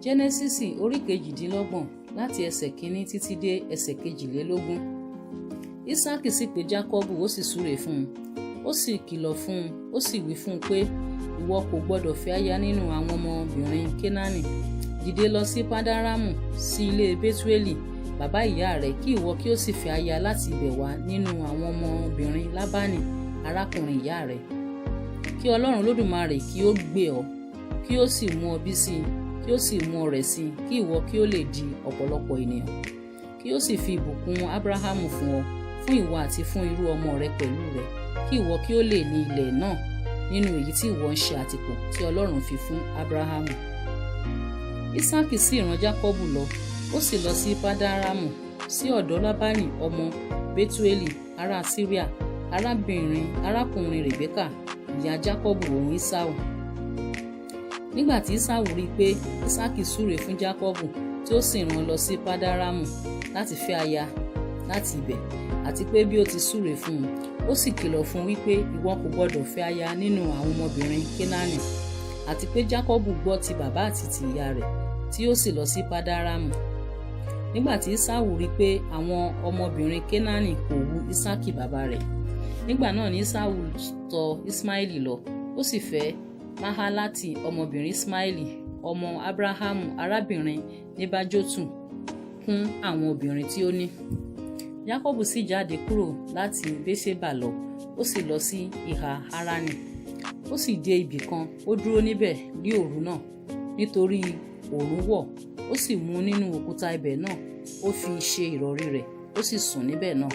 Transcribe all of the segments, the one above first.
Jẹ́nẹ́sísì orí 28, láti ẹsẹ̀ 1 títí dé ẹsẹ̀ 22. Ísákì sì pè Jákọ́bù, ó sì súre fún un, ó sì kìlọ̀ fún un, ó sì wí fún un pé, "Ìwọ kò gbọdọ̀ fẹ́ aya nínú àwọn ọmọbìnrin Kénáánì. Dìde lọ sí Pádárámù, sí ilé Bẹ́túélì bàbá ìyá rẹ, kí ìwọ kí ó sì fẹ́ aya láti ibẹ̀ wá nínú àwọn ọmọbìnrin Lábánì, arákùnrin ìyá rẹ. Kí Ọlọ́run Lódùmarè kí ó gbé ọ, kí ó sì mú ọ bí sí i, kí ó sì mú ọ rẹ̀ sí i, kí ìwọ kí ó lè di ọ̀pọ̀lọpọ̀ ènìyàn, kí ó sì fi ìbùkún Ábúráhámù fún ọ, fún ìwọ àti fún irú ọmọ rẹ pẹ̀lú rẹ, kí ìwọ kí ó lè ní ilẹ̀ náà nínú èyí tí ìwọ ń ṣe àtìpó, tí Ọlọ́run fi fún Ábúráhámù." Ísákì sì rán Jákọ́bù lọ, ó sì lọ sí Pádárámù, sí ọ̀dọ̀ Lábánì ọmọ Bẹ́túélì ará Síríà, arábìnrin arákùnrin Rèbékà, ìyá Jákọ́bù òun Ísáù. Nígbà tí Ísáù rí i pé Ísákì súre fún Jákọ́bù, tí ó sì rán lọ sí Pádárámù láti fẹ́ aya láti ibẹ̀, àti pé bí ó ti súre fún un, ó sì kìlọ̀ fún un wípé, "Ìwọ kò gbọdọ̀ fẹ́ aya nínú àwọn ọmọbìnrin Kénáánì," àti pé Jákọ́bù gbọ́ ti bàbá àti ti ìyá rẹ̀, tí ó sì lọ sí Pádárámù. Nígbà tí Ísáù rí i pé àwọn ọmọbìnrin Kénáánì kò wu Ísákì bàbá rẹ̀, nígbà náà ni Ísáù tọ̀ Ismaili lọ, ó sì fẹ́ Mahalati, ọmọbìnrin Ismaili, ọmọ Abrahamu, arábìnrin Nebajotu, kún àwọn obìnrin tí ó ní. Jákọ́bù sì jáde kúrò láti Béṣébà lọ, ó sì lọ sí ìhà Harani. Ó sì dé ibì kan, ó dúró níbẹ̀ ní òru náà, nítorí òòrùn wọ̀. Ó sì mú nínú òkúta ibẹ̀ náà, ó fi ṣe ìrọ̀rí rẹ̀, ó sì sùn níbẹ̀ náà.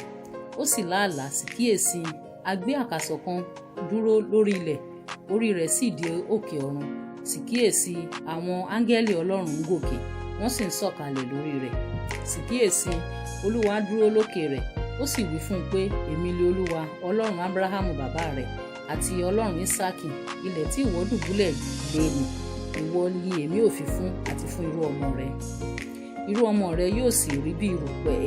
Ó sì láàlá, sì kíyèsí, a gbé àkàsọ̀ kan dúró lórí ilẹ̀, orí rẹ̀ sì dé òkè ọ̀run. Sì kíyèsí, àwọn áńgẹ́lì Ọlọ́run ń gòkè, wọ́n sì ń sọ̀kalẹ̀ lórí rẹ̀. Sì kíyèsí, Olúwa dúró lókè rẹ̀, ó sì wí fún un pé, "Èmi li Olúwa Ọlọ́run Ábúráhámù bàbá rẹ̀ àti Ọlọ́run Ísákì. Ilẹ̀ tí ìwọ dùbúlẹ̀ lé nì, ìwọ ni èmi ò fi fún, àti fún irú ọmọ rẹ. Irú ọmọ rẹ yóò sì rí bí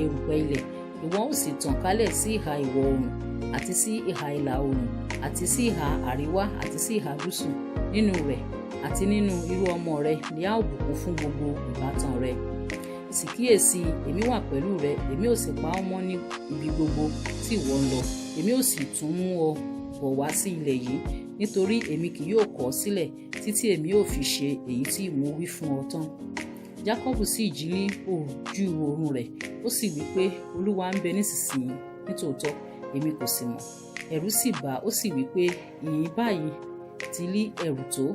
erùpẹ̀ ilẹ̀. Ìwọ ó sì tàn kálẹ̀ sí ìhà ìwọ̀ oòrùn, àti sí ìhà ìlà oòrùn, àti sí ìhà àríwá, àti sí ìhà gúúsù. Nínú rẹ̀ àti nínú irú ọmọ rẹ ni a ó bùkún fún gbogbo ìbátan rẹ. Sì kíyèsí, èmi wà pẹ̀lú rẹ, èmi ò sì pa ọ́ mọ́ ní ibi gbogbo tí ìwọ ń lọ, èmi ò sì tún mú ọ bọ̀ wá sí ilẹ̀ yìí, nítorí èmi kì yóò kọ̀ ọ́ sílẹ̀ títí èmi ò fi ṣe èyí tí mo wí fún ọ tán." Jákọ́bù sì jí ní ojú oorun rẹ̀, ó sì wí pé, "Olúwa ń bẹ nísinsìnyí nítòótọ́, èmi kò sì mọ̀." Ẹ̀rù sì bà á, ó sì wí pé, "Ìhín báyìí ti lí ẹ̀rù tó!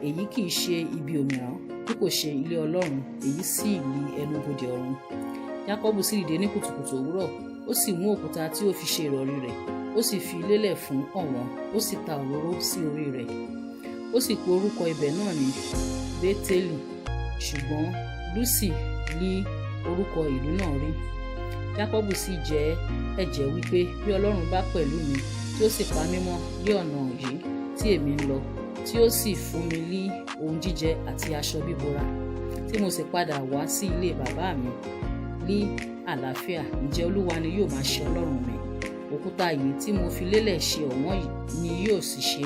Èyí kì í ṣe ibi òmíràn bí kò ṣe ilé Ọlọ́run, èyí sì li ẹnubodè ọ̀run." Jákọ́bù sì dìde ní kùtùkùtù òwúrọ̀, ó sì mú òkúta tí ó fi ṣe ìrọ̀rí rẹ̀, ó sì fi lélẹ̀ fún ọ̀wọ̀n, ó sì ta òróró sí orí rẹ̀. Ó sì pe orúkọ ibẹ̀ náà ní Bétélì, ṣùgbọ́n Lúsì li orúkọ ìlú náà rí. Jákọ́bù sì jẹ́ ẹ̀jẹ́ wípé, "Bí Ọlọ́run bá pẹ̀lú mi, tí ó sì pa mí mọ́ ní ọ̀nà yìí tí èmi ń lọ, tí ó sì fún mi ní ohun jíjẹ àti aṣọ bíbora, tí mo sì padà wá sí ilé bàbá mi ní àlàáfíà, ǹjẹ́ Olúwa ni yóò máa ṣe Ọlọ́run mi. Òkúta yìí tí mo fi lélẹ̀ ṣe ọ̀wọ̀n ni yóò sì ṣe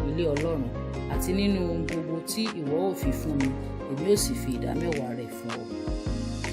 ilé Ọlọ́run, àti nínú ohun gbogbo tí ìwọ ò fi fún mi, èmi ó sì fi ìdámẹ́wàá rẹ̀ fún ọ."